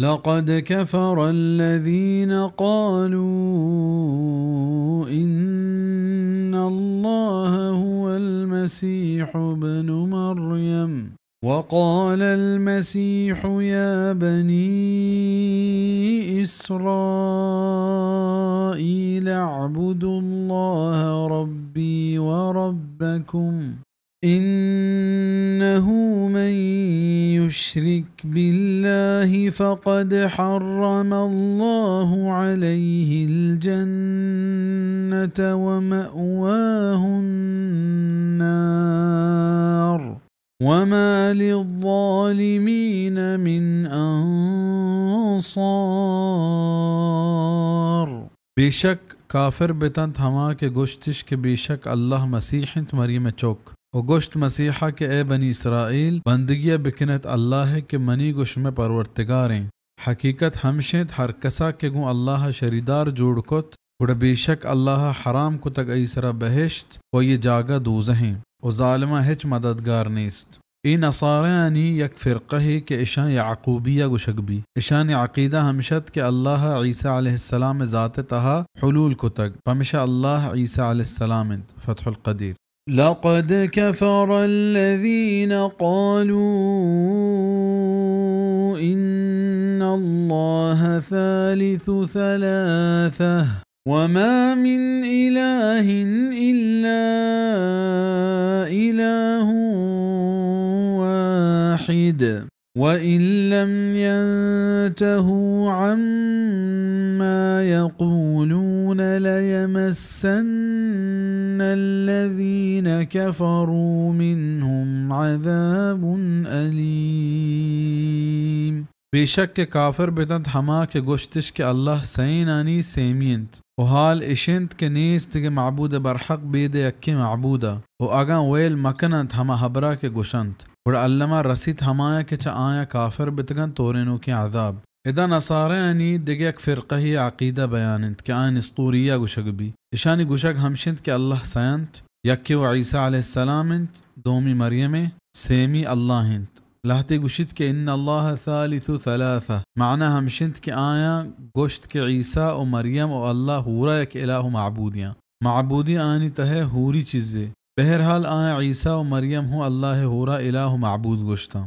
لقد كفر الذين قالوا إن الله هو المسيح ابن مريم وقال المسيح يا بني إسرائيل اعبدوا الله ربي وربكم إنه من يشرك بالله فقد حرم الله عليه الجنة ومأواه النار وما للظالمين من أنصار. بے شک کافر بتنت ہما کہ گوشتش کہ بے شک اللہ مسیح انت، مریم ءِ چک، و گوشت مسیحا کہ اے بنی اسرائیل، بندگی بکنت اللہ ءِ کہ منی گو شمئے پرورتگاریں۔ حقیقت ہمش انت، ہر کسا کہ گوں اللہ ءَ شریدار جوڑ کت، گڑا بے شک اللہ ءَ حرام کتگ آئی سرا بہشت و آئی جاگہ دوزہ انت، و ظالماں ہچ مددگار نیست۔ اے نصارایانی یک فرقہے کہ اشاں یعقوبیہ گوشگ بی۔ اشانی عقیدہ ہمش ات کہ اللہ ءَ عیسی علیہ السلام ءِ ذات ءِ تہا حلول کتگ، پمشا اللہ عیسی علیہ السلام انت۔ فتح القدیر۔ لقد كفر الذين قالوا إن الله ثالث ثلاثة وما من إله إلا إله واحد وإن لم ينتهوا عما يقولون ليمسن الذين كفروا منهم عذاب أليم۔ بے شک کہ کافر بتنت ہما کہ گوشتش کہ اللہ سئینانی سیمی انت، و حال اش انت کہ نیست دگہ معبود برحق بید یکیں معبودا، و اگاں ویل مکننت ہما ہبرا کہ گوشنت، گڑا الما رسیت ہمایاں کہ چہ آیاں کافر بتگنت تورینوکیں عذاب۔ ادا نصارایانی دگہ یک فرقہے عقیدہ بیان انت کہ آیاں نسطوریہ گوشگ بی۔ اشانی گوشگ ہمش انت کہ اللہ سئے انت، یکے و عیسی علیہ السلام انت، دومی مریم، سیمی اللہ انت۔ لہتے گوشیت کہ ان اللہ ثالث ثلاثہ، معنی ہمش انت کہ آیاں گوشت کہ عیسی و مریم و اللہ ہورا یک الہ و معبودیاں۔ معبودی آیانی تہا ہوری چیزے۔ بہرحال آیاں عیسی و مریم ہوں اللہ ہورا الہ و معبود گوشتاں۔